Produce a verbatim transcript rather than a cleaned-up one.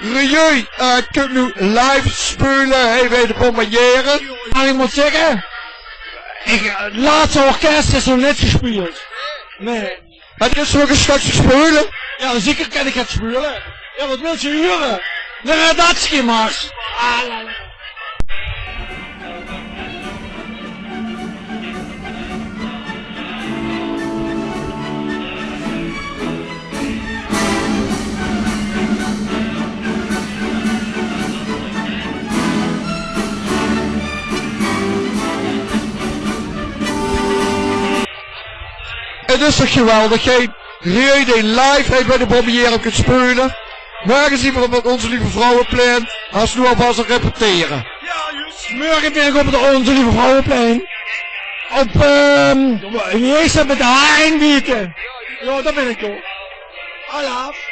Rieu, eh, kump noe live speule, hè, bij de Bonbonnière. Mer ich mót zègke, ich, eh, 't laatste orkes is nog neet gespeuld. Nae. Mer kins se nog e stökske speule? Jao, zeker kan ich 't speule. Jao, waat wils se hure? De Radetzky-mars. Ah, la, la. 't Is toch geweldig, hè? Rieu die live, hè, bij de Bonbonnière kump speule. Morge zeen v'r op 't Onze Lieve Vrouweplein. Gaon noe alvas repetere. Jao, juus. Morge bin ich op 't Onze Lieve Vrouweplein. Op, ehm, wie heet dat, mit de haringbete? Jao, dao bin ich toch. Alaaf.